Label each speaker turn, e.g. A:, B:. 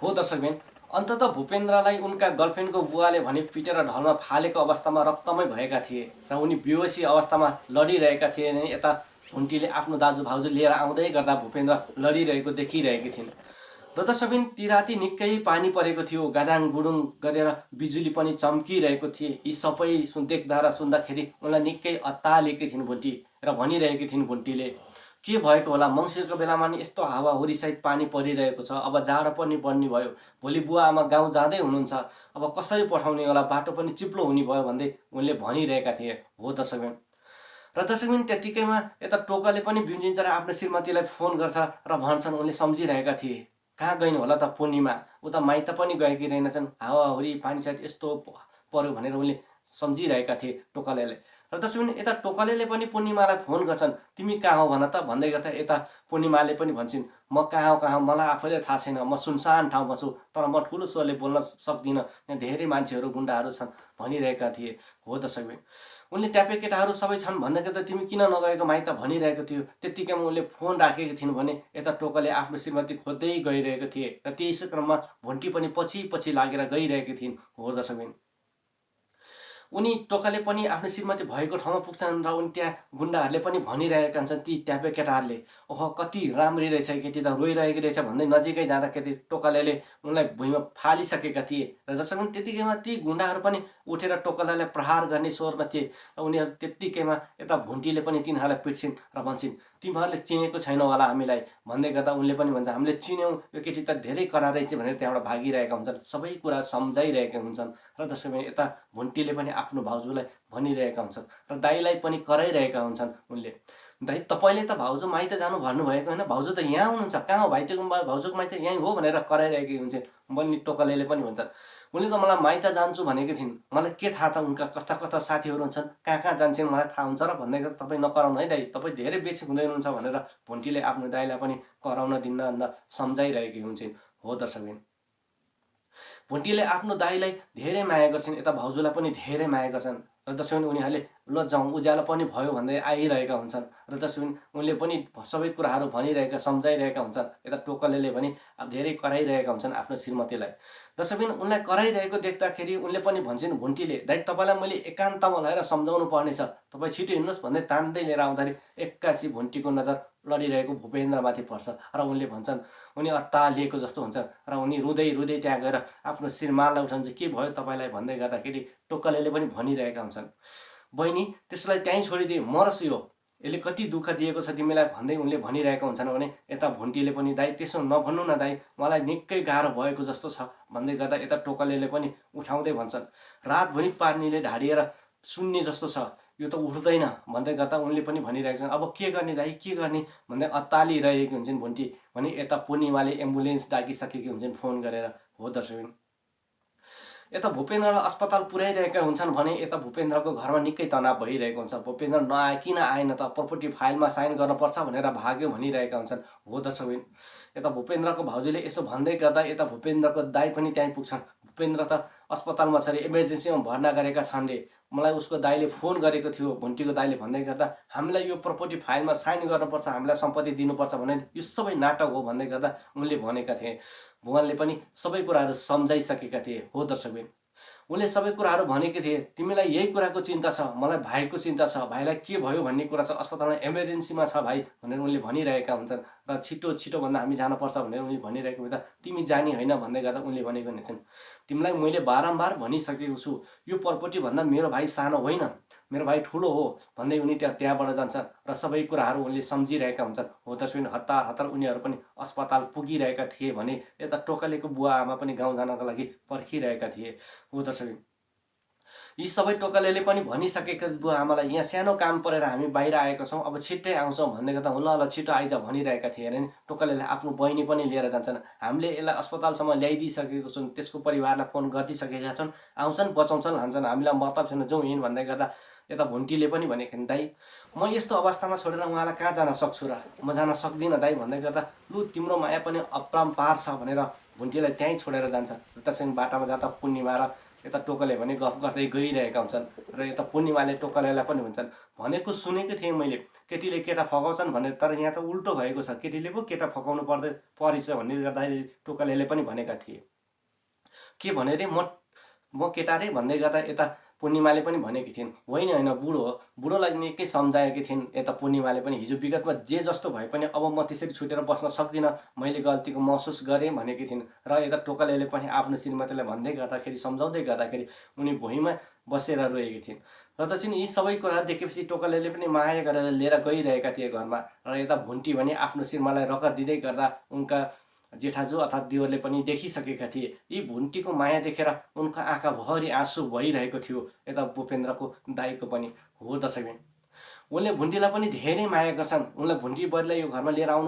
A: हो दर्शकबिन, अन्ततः भूपेन्द्रलाई उनका गर्लफ्रेन्डको बुवाले भने पिटेर ढलमा फालेको अवस्थामा रक्तमै भएका थिए र उनी बेहोसी अवस्थामा लडिरहेका थिए नि यता भुन्टीले आफ्नो दाजु भाउजू लिएर आउँदै गर्दा भूपेन्द्र लडिरहेको देखिरहेकी थिइन्। र दर्शकबिन, ती राति निकै पानी परेको थियो, गाडाङ गुडुङ गरेर बिजुली पनि चम्किरहेको थिए। यी सबै देख्दा र सुन्दाखेरि उनलाई निकै अत्तालिएकी थिइन् भुन्टी र भनिरहेकी थिइन् भुन्टीले, के भएको होला, मङ्सिरको बेलामा नि यस्तो हावाहुरीसहित पानी परिरहेको छ, अब जाडो पनि बढ्ने भयो, भोलि बुवा आमा गाउँ जाँदै हुनुहुन्छ, अब कसरी पठाउने होला, बाटो पनि चिप्लो हुने भयो भन्दै उनले भनिरहेका थिए। हो दर्शकबिन, र दर्शकबिन त्यत्तिकैमा यता टोकाले पनि बिउजिन्छ र आफ्नो श्रीमतीलाई फोन गर्छ र भन्छन्, उनले सम्झिरहेका थिए, कहाँ गइनु होला त पूर्णिमा, उता माइत पनि गएकी रहेनछन्, हावाहुरी पानीसाथ यस्तो पर्यो भनेर उनले सम्झिरहेका थिए टोकालेले। र दर्शकबिन, यता टोकालेले पनि पूर्णिमालाई फोन गर्छन्, तिमी कहाँ हो भन त भन्दै गर्दा यता पूर्णिमाले पनि भन्छन्, म कहाँ मलाई आफैले थाहा छैन, म सुनसान ठाउँमा छु, तर म ठुलो स्वरले बोल्न सक्दिनँ, यहाँ धेरै मान्छेहरू गुन्डाहरू छन् भनिरहेका थिए। हो दर्शकबिन, उनले ट्यापे केटाहरू सबै छन् भन्दै गर्दा तिमी किन नगएको माइत भनिरहेको थियो। त्यत्तिकैमा उनले फोन राखेको थिइन् भने यता टोकाले आफ्नो श्रीमती खोज्दै गइरहेको थिए र त्यसै क्रममा भुन्टी पनि पछि पछि लागेर गइरहेकी थिइन्। हो दर्शकबिन, उनी टोकाले पनि आफ्नो श्रीमती भएको ठाउँमा पुग्छन् र उनी त्यहाँ गुन्डाहरूले पनि भनिरहेका हुन्छन्, ती ट्यापे केटाहरूले, ओहो कति राम्री रहेछ केटी त, रोइरहेकी रहेछ भन्दै नजिकै जाँदाखेरि टोकालेले उनलाई भुइँमा फालिसकेका थिए। र जसरी त्यतिकैमा ती गुन्डाहरू पनि उठेर टोकालेलाई प्रहार गर्ने स्वरमा थिए र उनीहरू त्यत्तिकैमा यता भुन्टीले पनि तिनीहरूलाई पिट्छिन् र भन्छन्, तिमीहरूले चिनेको छैनौ होला हामीलाई भन्दै गर्दा उनले पनि भन्छ, हामीले चिन्यौँ, यो केटी त धेरै कडा रहेछ भनेर त्यहाँबाट भागिरहेका हुन्छन्, सबै कुरा सम्झाइरहेका हुन्छन्। र त्यसैले यता भुन्टीले पनि आफ्नो भाउजूलाई भनिरहेका हुन्छन् र दाइलाई पनि कराइरहेका हुन्छन् उनले, दाइ तपाईँले त भाउजू माइत जानु भन्नुभएको होइन, भाउजू त यहाँ हुनुहुन्छ, कहाँ हो भाइको भाउजूको माइत यहीँ हो भनेर कराइरहेकी हुन्छन्। बन्ने टोकालेले पनि भन्छन्, उनले त मलाई माइत जान्छु भनेकी थिइन्, मलाई के थाहा त उनका कस्ता कस्ता साथीहरू हुन्छन्, कहाँ जान्छन् मलाई थाहा हुन्छ र भन्दै गरेर तपाईँ नकराउनु है दाइ, तपाईँ धेरै बेसी हुँदै हुनुहुन्छ भनेर भुन्टीले आफ्नो दाइलाई पनि कराउन दिन्न सम्झाइरहेकी हुन्छन्। हो दर्शकबिन, भुन्टीले आफ्नो दाइलाई धेरै माया गर्छन्, यता भाउजूलाई पनि धेरै माया गर्छन् र त्यसैले उनीहरूले ल जाउँ उज्यालो पनि भयो भन्दै आइरहेका हुन्छन् र त्यसैले उनले पनि सबै कुराहरू भनिरहेका सम्झाइरहेका हुन्छन्। यता टोकलेले पनि अब धेरै कराइरहेका हुन्छन् आफ्नो श्रीमतीलाई। त्यसैले उनलाई कराइरहेको देख्दाखेरि उनले पनि भन्छन्, भुन्टीले दाइ तपाईँलाई मैले एकान्तमा लगाएर सम्झाउनु पर्नेछ, तपाईँ छिटो हिँड्नुहोस् भन्दै तान्दै लिएर आउँदाखेरि एक्कासी भुन्टीको नजर लडिरहेको भूपेन्द्रमाथि पर्छ र उनले भन्छन्, उनी अत्तालिएको जस्तो हुन्छ र उनी रुँदै रुँदै त्यहाँ गएर आफ्नो श्रीमानलाई उठाउँछ, के भयो तपाईँलाई भन्दै गर्दाखेरि टोकलेले पनि भनिरहेका हुन्छन्, बहिनी त्यसलाई त्यहीँ छोडिदिए मरस्, यो यसले कति दुःख दिएको छ तिमीलाई भन्दै उनले भनिरहेका हुन्छन् भने यता भुन्टीले पनि दाइ त्यसो नभन्नु न दाइ, मलाई निकै गाह्रो भएको जस्तो छ भन्दै गर्दा यता टोकलेले पनि उठाउँदै भन्छन्, रातभरि पानीले ढाडिएर सुन्ने जस्तो छ, यो त उठ्दैन भन्दै गर्दा उनले पनि भनिरहेका छन्, अब के गर्ने दाइ के गर्ने भन्दै अत्तालिरहेकी हुन्छन् भुन्टी भने यता पूर्णिमाले एम्बुलेन्स डाकिसकेकी हुन्छन् फोन गरेर। हो दर्शकबिन, यता भूपेन्द्रलाई अस्पताल पुर्याइरहेका हुन्छन् भने यता भूपेन्द्रको घरमा निकै तनाव भइरहेको हुन्छ। भूपेन्द्र नआए किन आएन त, प्रपर्टी फाइलमा साइन गर्नुपर्छ भनेर भाग्यो भनिरहेका हुन्छन्। हो दर्शकबिन, यता भूपेन्द्रको भाउजूले यसो भन्दै गर्दा यता भूपेन्द्रको दाइ पनि त्यहीँ पुग्छन्। भूपेन्द्र त अस्पतालमा छ अरे, इमर्जेन्सीमा भर्ना गरेका छन् रे, मलाई उसको दाइले फोन गरेको थियो भुन्टीको दाइले भन्दै गर्दा हामीलाई यो प्रपर्टी फाइलमा साइन गर्नुपर्छ, हामीलाई सम्पत्ति दिनुपर्छ भने यो सबै नाटक हो भन्दै गर्दा उनले भनेका थिए। भुवनले पनि सबै कुराहरू सम्झाइसकेका थिए। हो दर्शकबिन, उनले सबै कुराहरू भनेकै थिए, तिमीलाई यही कुराको चिन्ता छ, मलाई भाइको चिन्ता छ, भाइलाई के भयो भन्ने कुरा छ, अस्पतालमा इमर्जेन्सीमा छ भाइ भनेर उनले भनिरहेका हुन्छन् र छिटो छिटो भन्दा हामी जानुपर्छ भनेर उनले भनिरहेको हुँदा तिमी जाने होइन भन्दै गर्दा उनले भनेको हुन्छन्, तिमीलाई मैले बारम्बार भनिसकेको छु यो प्रपर्टी भन्दा मेरो भाइ सानो होइन, मेरो भाइ ठुलो हो भन्दै उनी त्यहाँबाट जान्छन् र सबै कुराहरू उनले सम्झिरहेका हुन्छन्। हो त्यसपछि हतार हतार उनीहरू पनि अस्पताल पुगिरहेका थिए भने यता टोकलेको बुवा आमा पनि गाउँ जानको लागि पर्खिरहेका थिए। हो त्यसपछि यी सबै टोकलेले पनि भनिसकेका बुवा आमालाई, यहाँ सानो काम परेर हामी बाहिर आएका छौँ, अब छिट्टै आउँछौँ भन्दै गर्दा ल ल छिटो आइज भनिरहेका थिए अरे। टोकलेले आफ्नो बहिनी पनि लिएर जान्छन्, हामीले यसलाई अस्पतालसम्म ल्याइदिइसकेको छौँ, त्यसको परिवारलाई फोन गरिदिइसकेका छन्, आउँछन् बचाउँछन् लान्छन्, हामीलाई मतलब छैन, जाउँ हिँड भन्दै गर्दा यता भुन्टीले पनि भनेको नि, दाइ म यस्तो अवस्थामा छोडेर उहाँलाई कहाँ जान सक्छु र, म जान सक्दिनँ दाइ भन्दै गर्दा लु तिम्रो माया पनि अपरम्पार छ भनेर भुन्टीलाई त्यहीँ छोडेर जान्छ। त्यसपछि बाटामा जाँदा पूर्णिमा र यता टोकले भने गफ गर्दै गइरहेका हुन्छन् र यता पूर्णिमाले टोकलेलाई पनि भन्छन् भनेको सुनेको थिएँ मैले केटीले केटा फकाउँछन् भनेर, तर यहाँ त उल्टो भएको छ, केटीले पो केटा फकाउनु परेछ भन्ने गर्दाखेरि टोकलेले पनि भनेका थिए। के भने रे म केटा रे भन्दै गर्दा यता पूर्णिमाले पनि भनेकी थिइन् होइन होइन बुढो हो। बुढोलाई निकै सम्झाएकी थिइन् यता पूर्णिमाले पनि, हिजो विगतमा जे जस्तो भए पनि अब म त्यसरी छुटेर बस्न सक्दिनँ, मैले गल्तीको महसुस गरेँ भनेकी थिइन्। र यता टोकलेले पनि आफ्नो श्रीमतीलाई भन्दै गर्दाखेरि, सम्झाउँदै गर्दाखेरि उनी भुइँमा बसेर रोएकी थिइन्। र त चाहिँ यी सबै कुरा देखेपछि टोकलेले पनि माया गरेर लिएर गइरहेका थिए घरमा। र यता भुन्टी भने आफ्नो श्रीमालाई रगत दिँदै गर्दा उनका जेठाजु अर्थात् दिवरले पनि देखिसकेका थिए। यी भुन्टीको माया देखेर उनको आँखाभरि आँसु भइरहेको थियो यता भूपेन्द्रको दाइको पनि। हो दर्शकबिन, उनले भुन्टीलाई पनि धेरै माया गर्छन्, उनलाई भुन्टी बरूलाई यो घरमा लिएर आउनु